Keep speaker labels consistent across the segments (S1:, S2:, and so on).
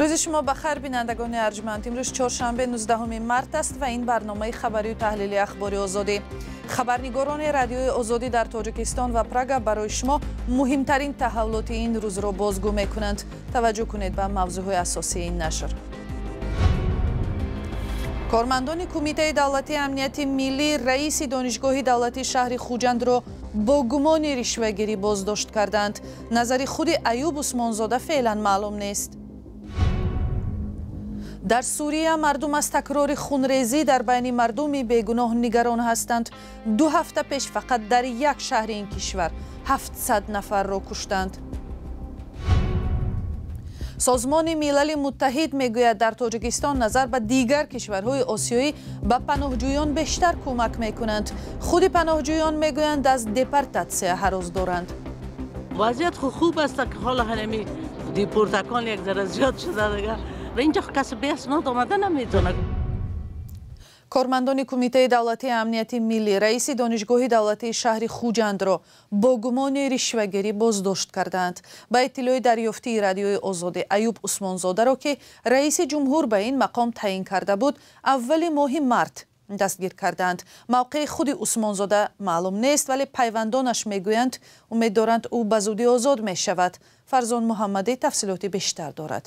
S1: Рӯзи шумо ба хайр, бинандагони арҷманд. Имрӯз чоршанбе, 19 март аст ва ин барномаи хабарию таҳлили Ахбори Озодӣ. Хабарнигорони Радиои Озодӣ дар Тоҷикистон ва Прага барои шумо муҳимтарин таҳаввулоти ин рӯзро бозгӯ мекунанд. Таваҷҷӯҳ кунед ба мавзӯъҳои асосии ин нашр. Кормандони Кумитаи давлатии амнияти миллӣ раиси Донишгоҳи давлатии шаҳри Хуҷандро бо гумони ришвагирӣ боздошт карданд. Назари худи Аюб Усмонзода феълан маълум нест. Дар Сурия мардум аз такрори хунрезӣ дар байни мардуми бегуноҳ нигарон ҳастанд. 2 ҳафта пеш фақат дар як шаҳри ин кишвар 700 нафарро куштанд. Созмони Милали Муттаҳид мегӯяд, дар Тоҷикистон назар ба дигар кишварҳои осиёӣ ба паноҳҷӯён бештар кӯмак мекунанд. Худи паноҳҷӯён мегӯянд, аз депортатсия ҳарос доранд.
S2: Вазъият хуб аст, ҳоло ҳамин депортакон як зара зиёд шуда дигар ва инҷо каси беаснод омада наметавонад.
S1: Кормандони Кумитаи давлатии амнияти миллӣ раиси Донишгоҳи давлатии шаҳри Хуҷандро бо гумони ришвагирӣ боздошт кардаанд. Ба иттилои дарёфтии Радиои Озодӣ, Аюб Усмонзодаро, ки раиси ҷумҳур ба ин мақом таъин карда буд, аввали моҳи март дастгир кардаанд. Мавқеи худи Усмонзода маълум нест, вале пайвандонаш мегӯянд, умед доранд, ӯ ба зудӣ озод мешавад. Фарзон Муҳаммадӣ тафсилоти бештар дорад.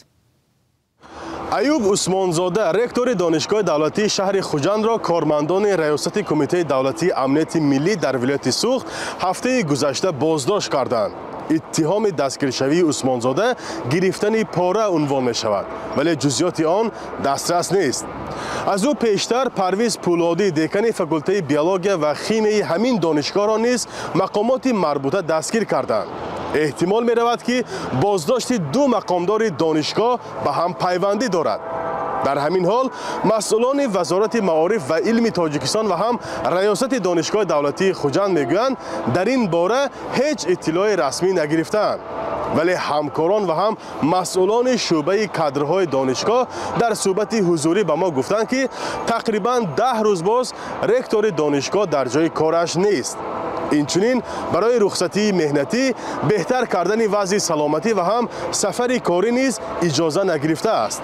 S3: Аюб Усмонзода, ректори Донишгоҳи давлатии шаҳри Хуҷандро кормандони раёсати Кумитаи давлатии амнияти миллӣ дар вилояти Суғд ҳафтаи гузашта боздошт карданд. Иттиҳоми дастгиршавии Усмонзода гирифтани пора унвон мешавад, вале ҷузъиёти он дастрас нест. Аз ӯ пештар Парвиз Пӯлодӣ, декани факултаи биология ва химияи ҳамин донишгоҳро низ мақомоти марбута дастгир карданд. Эҳтимол меравад, ки боздошти ду мақомдори донишгоҳ ба ҳам пайвандӣ дорад. Дар ҳамин ҳол масъулони Вазорати маориф ва илми Тоҷикистон ва ҳам раёсати Донишгоҳи давлатии Хуҷанд мегӯянд, дар ин бора ҳеҷ иттилои расмӣ нагирифтаанд, вале ҳамкорон ва ҳам масъулони шӯъбаи кадрҳои донишгоҳ дар суҳбати ҳузурӣ ба мо гуфтанд, ки тақрибан 10 рӯз боз ректори донишгоҳ дар ҷои кораш нест. Инчунин барои рухсатии меҳнатӣ, беҳтар кардани вазъи саломатӣ ва ҳам сафари корӣ низ иҷоза нагирифтааст.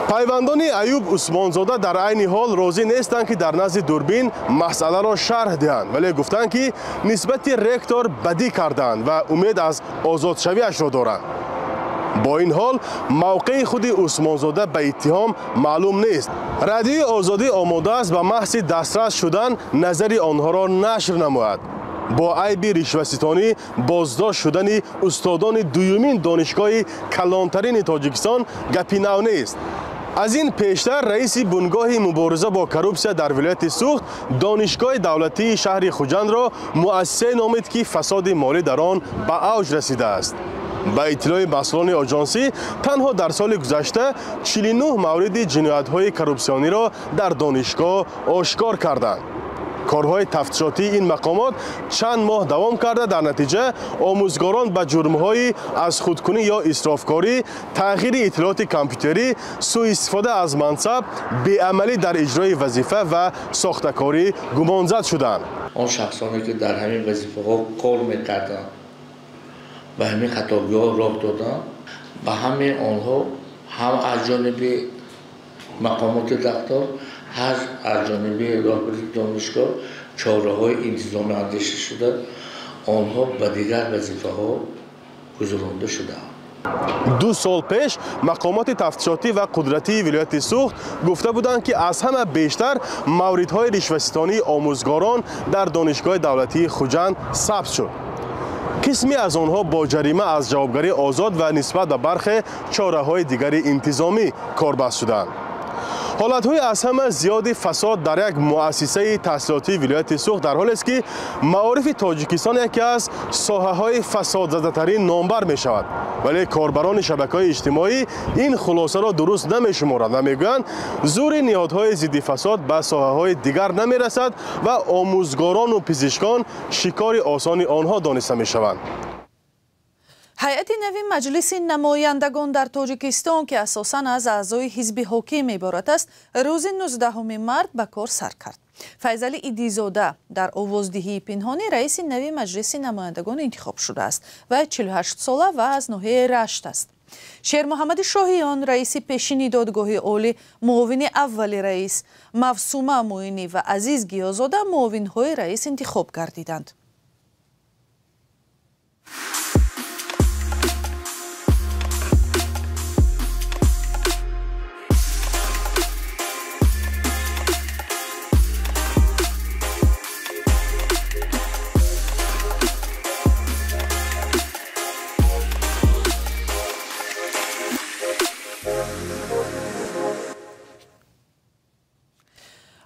S3: Пайвандони Аюб Усмонзода дар айни ҳол розӣ нестанд, ки дар назди дурбин масъаларо шарҳ диҳанд, вале гуфтанд, ки нисбати ректор бадӣ карданд ва умед аз озодшавиашро доранд. Бо ин ҳол мавқеи худи Усмонзода ба иттиҳом маълум нест. Радиои Озодӣ омода аст, ба маҳзи дастрас шудан назари онҳоро нашр намояд. Бо айби ришваситонӣ боздошт шудани устодони дуюмин донишгоҳи калонтарини Тоҷикистон гапи нав нест. Аз ин пештар раиси Бунгоҳи мубориза бо коррупсия дар вилояти Суғд Донишгоҳи давлатии шаҳри Хуҷандро муассисае номид, ки фасоди молӣ дар он ба авҷ расидааст. Ба иттилои масъулони оҷонсӣ, танҳо дар соли гузашта 49 мавриди ҷиноятҳои коррупсиониро дар донишгоҳ ошкор карданд. Корҳои тафтишотии ин мақомот чанд моҳ давом карда, дар натиҷа омӯзгорон ба ҷурмҳои аз худкунӣ ё исрофкорӣ, тағйири иттилооти компютерӣ, сӯистифода аз мансаб, беамалӣ дар иҷрои вазифа ва сохтакорӣ гумонзад шуданд.
S4: Он шахсоне, ки дар ҳамин вазифаҳо кор мекарданд, ба ҳамин хатогиҳо роҳ доданд, ба ҳамаи онҳо ҳам аз ҷониби мақомоти дахлдор, ҳам аз ҷониби роҳбари донишгоҳ чораҳои интизомӣ андешида шуда, онҳо ба дигар вазифаҳо гузаронда шудаанд.
S3: 2 сол пеш мақомоти тафтишотӣ ва қудратии вилояти Суғд гуфта буданд, ки аз ҳама бештар мавридҳои ришваситонии омӯзгорон дар Донишгоҳи давлатии Хуҷанд сабт шуд. Қисме аз онҳо бо ҷарима аз ҷавобгарӣ озод ва нисбат ба бархе чораҳои дигари интизомӣ корбаст шуданд. Ҳолатҳои аз ҳама зиёди фасод дар як муассисаи таҳсилотии вилояти Суғд дар ҳолест, ки маорифи Тоҷикистон яке аз соҳаҳои фасодзадатарин номбар мешавад, вале корбарони шабакаҳои иҷтимоӣ ин хулосаро дуруст намешуморанд ва мегӯянд, зури ниҳодҳои зидди фасод ба соҳаҳои дигар намерасад ва омӯзгорону пизишкон шикори осони онҳо дониста мешаванд.
S1: Ҳайати нави Маҷлиси намояндагон дар Тоҷикистон, ки асосан аз аъзои ҳизби ҳоким иборат аст, рӯзи 19 март ба кор сар кард. Файзалӣ Идизода дар овоздиҳии пинҳонӣ раиси нави Маҷлиси намояндагон интихоб шудааст ва 48 сола ва аз ноҳияи Рашт аст. Шермуҳаммади Шоҳиён, раиси пешини додгоҳи олӣ, муовини аввали раис, Мавсума Муинӣ ва Азиз Гиёзода муовинҳои раис интихоб гардиданд.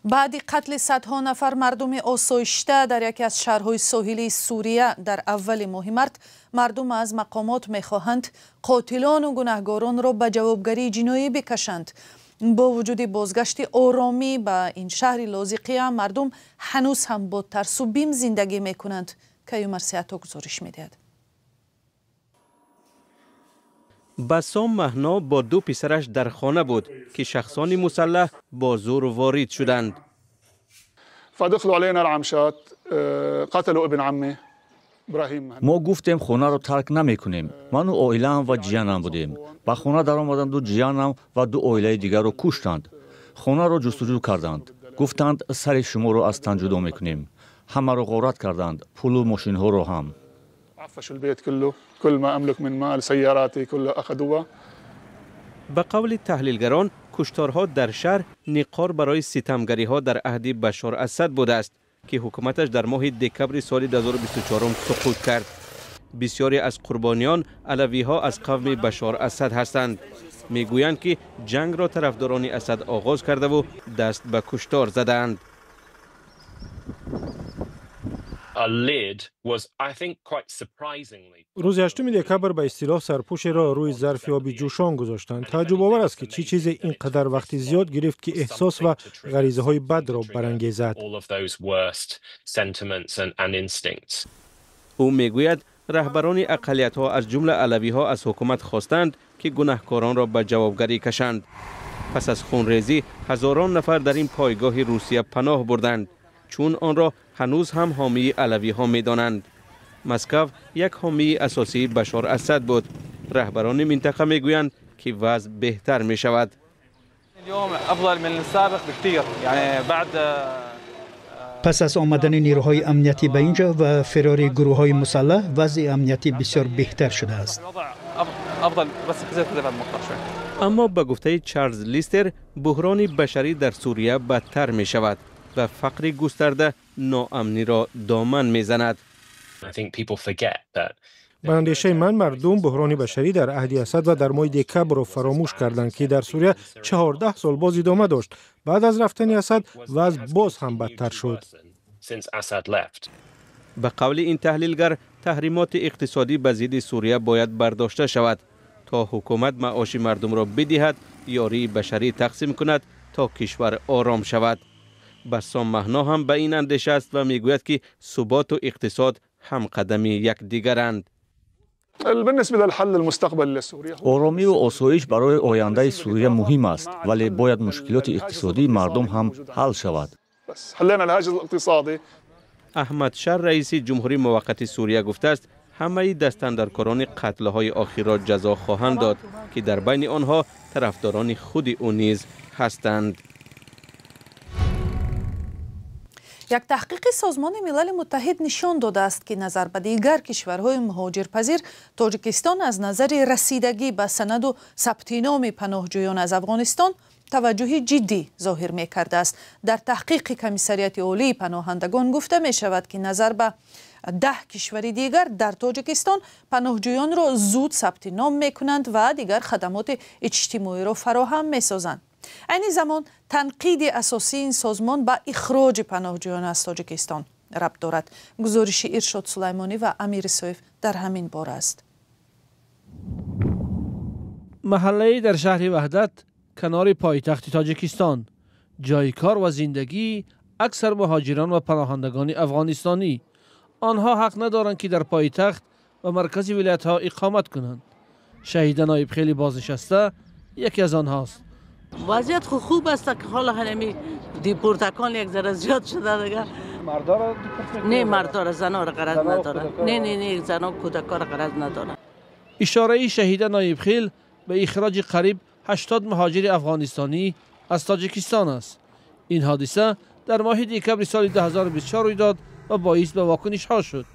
S1: Баъди қатли садҳо нафар мардуми осоишта дар яке аз шаҳрҳои соҳилии Сурия дар аввали моҳи март, мардум аз мақомот мехоҳанд қотилону гунаҳгоронро ба ҷавобгарии ҷиноӣ бикашанд. Бо вуҷуди бозгашти оромӣ ба ин шаҳри Лозиқия, мардум ҳанӯз ҳам бо тарсу бим зиндагӣ мекунанд. Каюмар Сеато гузориш медиҳад.
S5: Басом Маҳно бо ду писараш дар хона буд, ки шахсони мусаллаҳ бо зур ворид шуданд.
S6: Мо гуфтем хонаро тарк намекунем. Ману оилаам ва ҷиянам будем. Ба хона даромаданду ҷиянам ва ду оилаи дигарро куштанд. Хонаро ҷустуҷӯ карданд. Гуфтанд сари шуморо аз тан ҷудо мекунем. Ҳамаро ғорат карданд, пулу мошинҳоро ҳам.
S5: Ба қавли таҳлилгарон, кушторҳо дар шаҳр ниқор барои ситамгариҳо дар аҳди Башор Асад будааст, ки ҳукуматаш дар моҳи декабри соли 2024 суқут кард. Бисёре аз қурбониён алавиҳо аз қавми Башор Асад ҳастанд. Мегӯянд, ки ҷангро тарафдорони Асад оғоз кардаву даст ба куштор задаанд.
S7: Рӯзи 8 декабр ба истилоҳ сарпӯшеро рӯи зарфи оби ҷӯшон гузоштанд. Тааҷҷубовар аст, ки чӣ чизе ин қадар вақти зиёд гирифт, ки эҳсос ва ғаризаҳои бадро барангезад.
S5: Ӯ мегӯяд, раҳбарони ақаллиятҳо аз ҷумла алавиҳо аз ҳукумат хостанд, ки гунаҳкоронро ба ҷавобгарӣ кашанд. Пас аз хунрезӣ ҳазорон нафар дар ин пойгоҳи Русия паноҳ бурданд, чун онро ҳанӯз ҳам ҳомии алавиҳо медонанд. Москав як ҳомии асосии Башор Асад буд. Раҳбарони минтақа мегӯянд, ки вазъ беҳтар мешавад.
S8: Пас аз омадани нерӯҳои амниятӣ ба инҷо ва фирори гурӯҳҳои мусаллаҳ, вазъи амниятӣ бисёр беҳтар шудааст.
S5: Аммо ба гуфтаи Чарлз Листер, буҳрони башарӣ дар Сурия бадтар мешавад ва фақри густарда ноамниро доман мезанад.
S7: Ба андешаи ман, мардум буҳрони башарӣ дар аҳди Асад ва дар моҳи декабрро фаромӯш карданд, ки дар Сурия 14 сол боз идома дошт. Баъд аз рафтани Асад вазъ боз ҳам бадтар шуд.
S5: Ба қавли ин таҳлилгар, таҳримоти иқтисодӣ ба зидди Сурия бояд бардошта шавад, то ҳукумат маоши мардумро бидиҳад, ёрии башарӣ тақсим кунад, то кишвар ором шавад. Басом Маҳно ҳам ба ин андеша аст ва мегӯяд, ки суботу иқтисод ҳамқадами якдигаранд.
S6: Оромиву осоиш барои ояндаи Сурия муҳим аст, вале бояд мушкилоти иқтисодии мардум ҳам ҳал шавад.
S5: Аҳмад Шар, раиси ҷумҳурии муваққати Сурия, гуфтааст, ҳамаи дастандаркорони қатлҳои охирро ҷазо хоҳанд дод, ки дар байни онҳо тарафдорони худи ӯ низ ҳастанд.
S1: Як таҳқиқи Созмони Милали Муттаҳид нишон додааст, ки назар ба дигар кишварҳои муҳоҷирпазир, Тоҷикистон аз назари расидагӣ ба санаду сабти номи паноҳҷӯён аз Афғонистон таваҷҷӯҳи ҷиддӣ зоҳир мекардааст. Дар таҳқиқи Комиссариати Олии паноҳандагон гуфта мешавад, ки назар ба 10 кишвари дигар дар Тоҷикистон паноҳҷӯёнро зуд сабти ном мекунанд ва дигар хадамоти иҷтимоиро фароҳам месозанд. Айни замон танқиди асосии ин созмон ба ихроҷи паноҳҷӯён аз Тоҷикистон рабт дорад. Гузориши Иршод Сулаймонӣ ва Амир Исоев дар ҳамин бора аст.
S9: Маҳаллае дар шаҳри Ваҳдат, канори пойтахти Тоҷикистон, ҷои кор ва зиндагии аксар муҳоҷирон ва паноҳандагони афғонистонӣ. Онҳо ҳақ надоранд, ки дар пойтахт ва маркази вилоятҳо иқомат кунанд. Шаҳида Ноиб хеле бознишаста яке аз онҳост.
S2: Вазъият хуб аст, ки ҳоло ҳамин депортакон як зара зиёд шуда дигар.
S9: Мардоро депорт мекунанд?
S2: Не, мардоро, занонро ғараз надоранд. Не, не, не, занон кӯдакоро ғараз надоранд.
S9: Ишораи Шаҳида Ноибхел ба ихроҷи қариб 80 муҳоҷири афғонистонӣ аз Тоҷикистон аст. Ин ҳодиса дар моҳи декабри соли 2024 рӯй дод ва боис ба вокунишҳо шуд.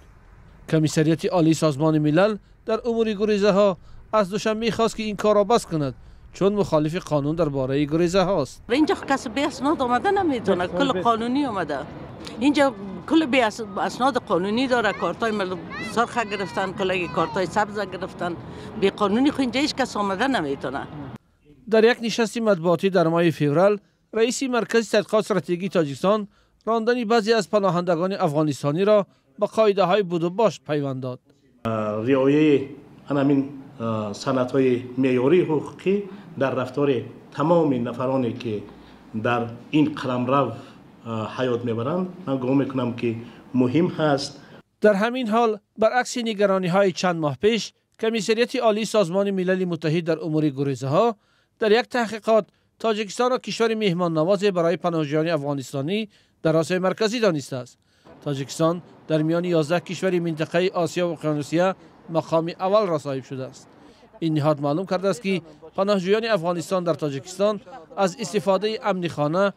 S9: Комиссариати Олии Созмони Милал дар умури гурезаҳо аз Душанбе хост, ки ин корро бас кунад, чун мухолифи қонун дар бораи гурезаҳост.
S2: Инҷо касе беасноди омада наметавонад, кул қонунӣ омада. Инҷо кул беасноди қонунӣ дора, картҳои сурх гирифтан, кулги картҳои сабз гирифтан. Беқонунӣ хо инҷо ҳеҷ кас омада наметавонад.
S9: Дар як нишасти матбуотӣ дар моҳи феврал раиси Маркази тадқиқоти стратегии Тоҷикистон рондани баъзе аз паноҳандагони афғонистониро ба қоидаҳои будубош пайванд дод.
S10: Риояи ҳамин санадҳои меъёрии ҳуқуқӣ дар рафтори тамоми нафароне, ки дар ин қаламрав ҳаёт мебаранд, ман гумон мекунам, ки муҳим ҳаст.
S9: Дар ҳамин ҳол, баръакси нигарониҳои чанд моҳ пеш, Комиссариати Олии Созмони Милали Муттаҳид дар умури гурезаҳо дар як таҳқиқот Тоҷикистонро кишвари меҳмоннавозе барои паноҳҷӯёни афғонистонӣ дар Осиёи Марказӣ донистааст. Тоҷикистон дар миёни 11 кишвари минтақаи Осиё ва Уқёнусия мақоми аввалро соҳиб шудааст. Ин ниҳод маълум кардааст, ки паноҳҷӯёни Афғонистон дар Тоҷикистон аз истифодаи амни хона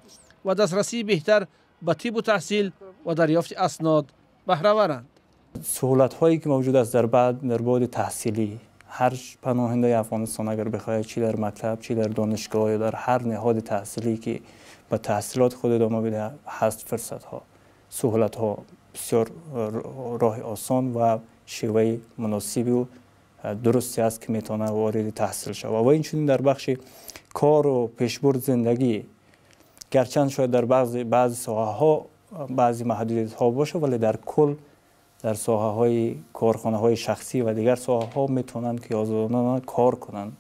S9: ва дастрасии беҳтар ба тиббу таҳсил ва дарёфти аснод баҳраваранд.
S11: سهولت‌هایی که موجود است در بعد تحصیلی، هر پناهنده افغانستان اگر بخواهد چی در مکتب، چی در دانشگاه یا در هر نهاد تحصیلی که به تحصیلات خود ادامه بده، هست فرصت‌ها، سهولت‌ها، بسیار راه آسان و شیوه مناسبی و درستی است که میتونه وارد تحصیل شود. و اینچنین در بخش کار و پیشبرد زندگی، گرچند شاید در بعضی ساحه ها بعضی محدودیت ها باشه، ولی در کل در ساحه های کارخانه های شخصی و دیگر ساحه ها میتونن که آزادانه کار کنند.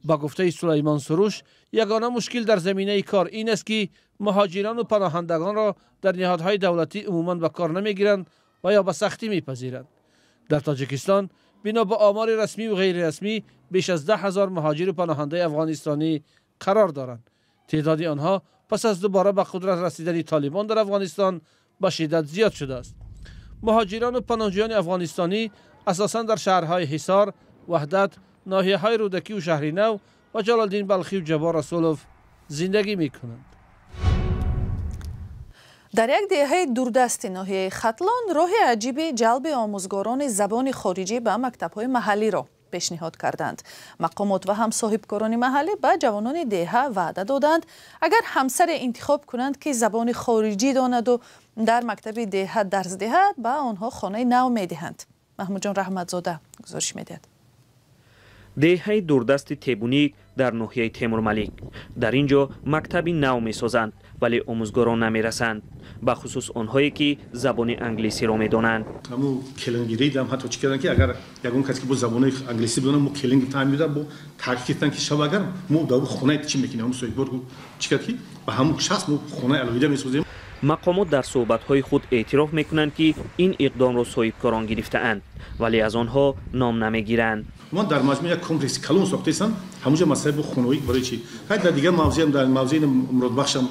S9: با گفته سلیمان سروش، یگانه مشکل در زمینه کار این است که مهاجران و پناهندگان را در نهادهای دولتی عموما به کار نمیگیرند و یا به سختی میپذیرند. در تاجیکستان بنا به آمار رسمی و غیر رسمی بیش از 10,000 مهاجر و پناهنده افغانستانی قرار دارند. تعداد آنها پس از دوباره به قدرت رسیدن طالبان در افغانستان به شدت زیاد شده است. مهاجران و پناهجویان افغانستانی اساساً در شهرهای حصار، وحدت، ناحیه‌های رودکی و شهری نو و جلالدین بلخی و جبار رسولов زندگی میکنند.
S1: Дар як деҳаи дурдасти ноҳияи Хатлон роҳи аҷиби ҷалби омӯзгорони забони хориҷӣ ба мактабҳои маҳаллиро пешниҳод карданд. Мақомот ва ҳам соҳибкорони маҳаллӣ ба ҷавонони деҳа ваъда доданд, агар ҳамсаре интихоб кунанд, ки забони хориҷӣ донаду дар мактаби деҳа дарс диҳад, ба онҳо хонаи нав медиҳанд. Маҳмудҷон Раҳматзода гузориш медиҳад.
S12: Деҳаи дурдасти Тебуник дар ноҳияи Темурмалик. Дар ин ҷо мактаби нав месозанд, вале омӯзгорон намерасанд, бахусус онҳое ки забони англисиро медонанд.
S10: Ҳамун келингиридам ҳатто чӣ карданд, ки агар ягон касе ки бо забони англисӣ бидонад, мо келин гирифтан меда, бо таъкид карданд, ки шаб агар мо дар хонаи чӣ мекунем, ҳамун соҳибкор чӣ кард, ки ба ҳамун шахс мо хонаи алоҳида месозем.
S12: Мақомот дар суҳбатҳои худ эътироф мекунанд, ки ин иқдомро соҳибкорон гирифтаанд, вале аз онҳо ном намегиранд.
S10: Ман дар маҷмӯъ як комплекси калон сохтаистам, ҳамунҷо масъалаи бо хонаҳоӣ барои чӣ? Ҳай дар дигар мавзеъам, дар мавзеи Муродбахшам.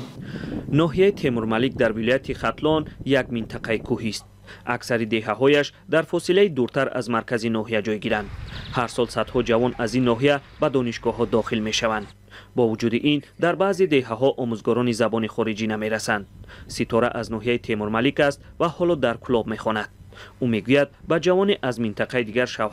S12: Ноҳияи Темурмалик дар вилояти Хатлон як минтақаи кӯҳист. Аксари деҳаҳояш дар фосилаи дуртар аз маркази ноҳия ҷойгиранд. Ҳар сол садҳо ҷавон аз ин ноҳия ба донишгоҳҳо дохил мешаванд. Бо вуҷуди ин, дар баъзе деҳаҳо омӯзгорони забони хориҷӣ намерасанд. Ситора аз ноҳияи Темурмалик аст ва ҳоло дар Кӯлоб мехонад. Ӯ мегӯяд, ба ҷавоне аз минтақаи дигар шавҳар